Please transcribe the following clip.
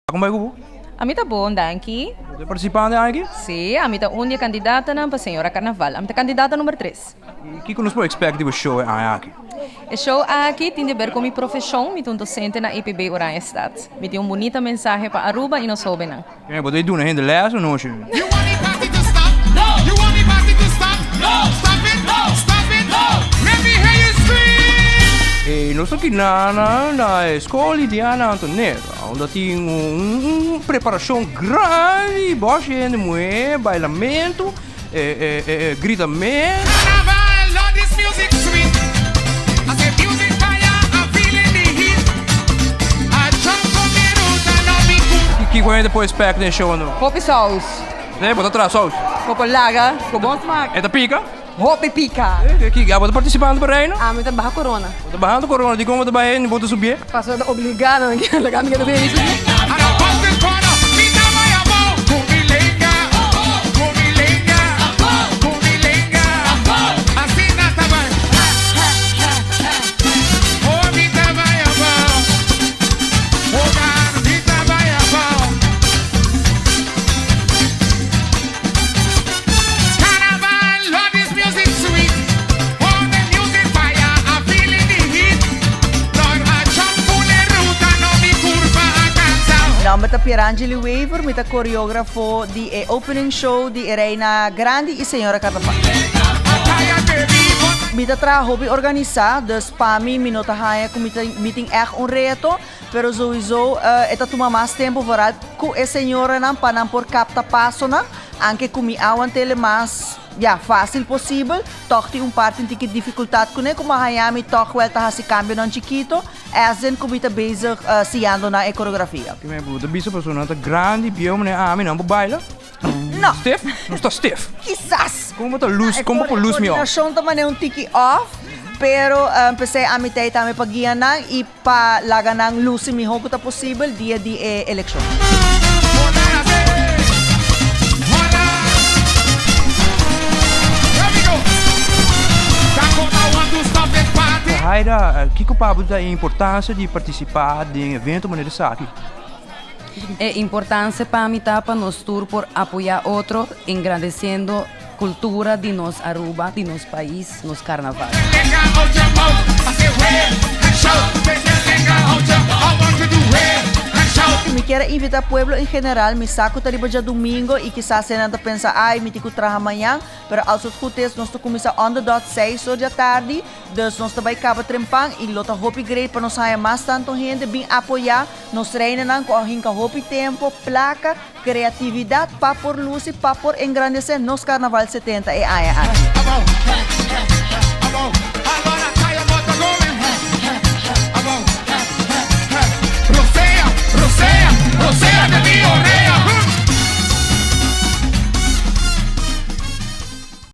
Kon bai ku bo? Ami ta bon, danki. Bo ta partisipante aki? Sí, ami ta un di e kandidatanan pa Señora Karnaval. Ami ta kandidata number tres. I kiko nos por ekspèkt di bo show e aña aki? E show aki tin di ber ku mi profeshon, mi ta un dosente na EPB Oranjestad. Mi tin un bunita mensahe pa Aruba i nos hóbennan. Kende bo ta duna hende lès o nochi? E nos ta kinana na e skol di Diana Antonella, unda tin un preparashon grandi, bòshi hende muhé, bailamentu, gritamentu. Kiko hende por expect den show anto? Hopi saus. Nee, bo ta traha saus. Bo por laga ku bon smak. E ta pika? Hopi pika. Kiko, abo ta partisipando pa Reino? Ami ta baha korona. Bo ta bahando korona, dikon bo ta baha e bo ta subié? Pasobra ta obligá nan laga mi keda bini subié. Nomber ta Pierangeli Wever, mi ta coreografo di e opening show di e Reina Grandi y Señora Carnaval. Mi ta traha hopi organisa, dus pa mi mi no ta haña cu mi tin echt un reto. Pero souiso e ta tuma mas tempo vooral cu e señoranan pa nan por capta pasonan, anke cu mi awantele mas, ya, facil posibel, toch tin un parti un tiki dificultad cune cu mi a haña mi toch wel ta haci cambionan chikito, as in cu mi ta bezig siñando nan e coreografia. Primer bo ta bisa pasobra nan ta grandi, bieu manera ami, nan por baila? No. Stiff? Nos ta stiff. Kisas. Kon bo ta loose? Kon bo por loose mi off? E coordinacion ta manera un tiki off, pero p'esei ami ta ei tambe pa guia nan y Pa laga nan luci miho cu ta posibel dia di e eleccion. Haida, kiko pa bo ta e importancia di participa den evento manera esaki? E importancia pa mi ta pa nos tur por apoya otro engrandeciendo cultura di nos Aruba, di nos pais, nos carnaval. Mi kier a invita pueblo en general, mi sa cu ta riba djadumingo y kisas hendenan ta pensa ay mi tin cu traha mañan, pero als het goed is nos ta cuminsa on the dot seis or djatardi, dus nos ta bay caba trempan y lo ta hopi great pa nos haya mas tanto hende bin apoya nos reinanan cu a hinca hopi tempo, placa, Creatividad pa por luci, pa por engrandece nos Carnaval 70 e aña aki.